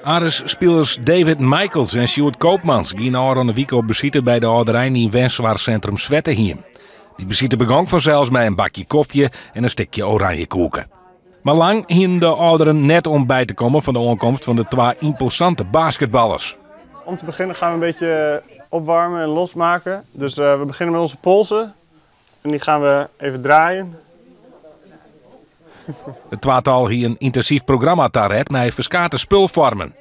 Aris-spilers David Michiels en Sjoerd Koopmans giene ôfrûne wike op besite by de âlderein yn wensoarchsintrum Swettehiem. Dy besite begong fansels mei in bakje kofje en in stikje oranjekoeke. Mar lang hiene de âlderen net om by te kommen fan de oankomst fan de twa ymposante basketballers. Om te beginnen gaan we een beetje opwarmen en losmaken. Dus we beginnen met onze polsen. En die gaan we even draaien. It twatal hie in yntinsyf programma taret mei ferskate spulfoarmen.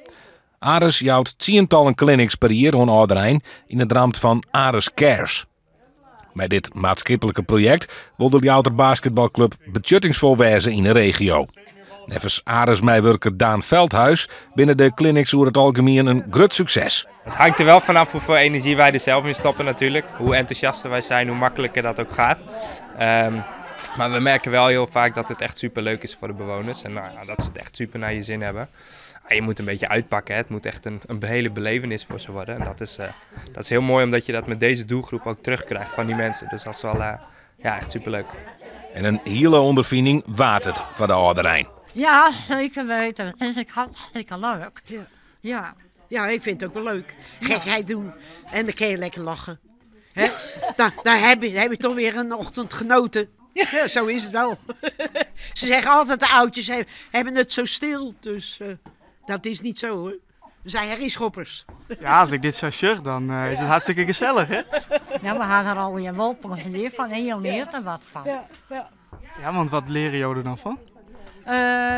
Aris jout tsientallen clinics per jier oan âlderein yn it ramt fan Aris Cares. Mei dit maatskiplike projekt wol de Ljouwerter basketbalklup betsjuttingsfol wêze yn 'e regio. Neffens Aris-meiwurker Daan Veldhuis binne de clinics oer it algemien in grut sukses. Het hangt er wel vanaf hoeveel energie wij er zelf in stoppen natuurlijk. Hoe enthousiaster wij zijn, hoe makkelijker dat ook gaat. Maar we merken wel heel vaak dat het echt super leuk is voor de bewoners. En nou ja, dat ze het echt super naar je zin hebben. Ah, je moet een beetje uitpakken, hè. Het moet echt een hele belevenis voor ze worden. En dat is heel mooi omdat je dat met deze doelgroep ook terugkrijgt van die mensen. Dus dat is wel echt superleuk. En in hiele ûnderfining waard it foar de âlderein. Ja, zeker weten. Dat vind ik hartstikke leuk. Ja. Ja. Ja, ik vind het ook wel leuk. Gekheid doen en dan kun je lekker lachen. Hè? Daar heb je toch weer een ochtend genoten. Ja, zo is het wel. Ze zeggen altijd, de oudjes hebben het zo stil. Dus dat is niet zo hoor. We zijn herrieschoppers. Ja, als ik dit zo zeg, dan is het hartstikke gezellig, hè? Ja, we hadden er al je wel plezier van en je leert er wat van. Ja, ja. Ja, want wat leren jullie er dan van?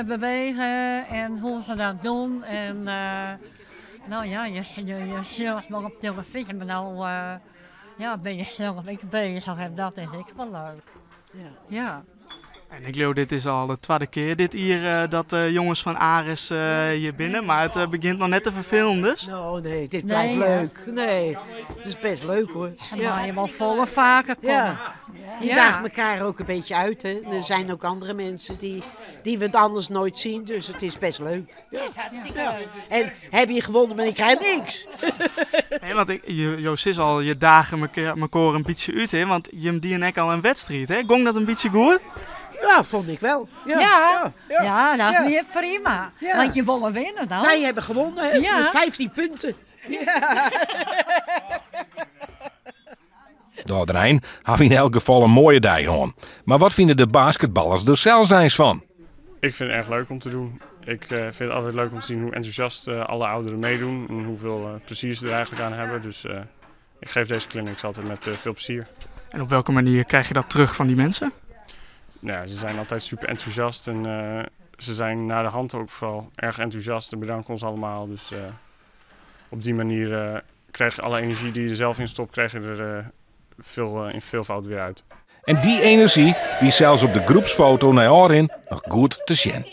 Bewegen en hoe ze dat doen. En nou ja, je zelf maar op televisie, maar nou ben je zelf ook bezig en dat is ik wel leuk. Ja. Ja. En ik geloof, dit is al de tweede keer dit hier dat jongens van Aris hier binnen, maar het begint nog net te vervelen dus. Nou nee, dit Nee, blijft hè? leuk. Nee, het is best leuk hoor. En Ja. maar je mag volle vaker komen. Ja. Je Ja. daagt elkaar ook een beetje uit, hè. Er zijn ook andere mensen die we het anders nooit zien, dus het is best leuk. Ja. Het is hartstikke Ja. leuk. En heb je gewonnen, maar ik krijg niks. Nee, want ik, je, Joost is al je dagen mekaar een beetje uit, hè? Want Jim die en ik al een wedstrijd, hè? Gong dat een beetje goed? Ja, vond ik wel. Ja, Ja. ja, ja. Ja, dat Ja. is prima. Ja. Want je wil winnen dan. Wij hebben gewonnen, hè? Ja. Met 15 punten. Ja. De âlderein hat yn elk gefal in moaie dei hân. Mar wat fine de basketballers der sels eins fan? Ik vind het erg leuk om te doen. Ik vind het altijd leuk om te zien hoe enthousiast alle ouderen meedoen en hoeveel plezier ze er eigenlijk aan hebben. Dus ik geef deze clinics altijd met veel plezier. En op welke manier krijg je dat terug van die mensen? Ze zijn altijd super enthousiast en ze zijn naar de hand ook vooral erg enthousiast en bedanken ons allemaal. Dus op die manier krijg je alle energie die je er zelf in stopt, krijg je er in veelvoud weer uit. En die energie wie sels op de groepsfoto nei ôfrin noch goed te sjen.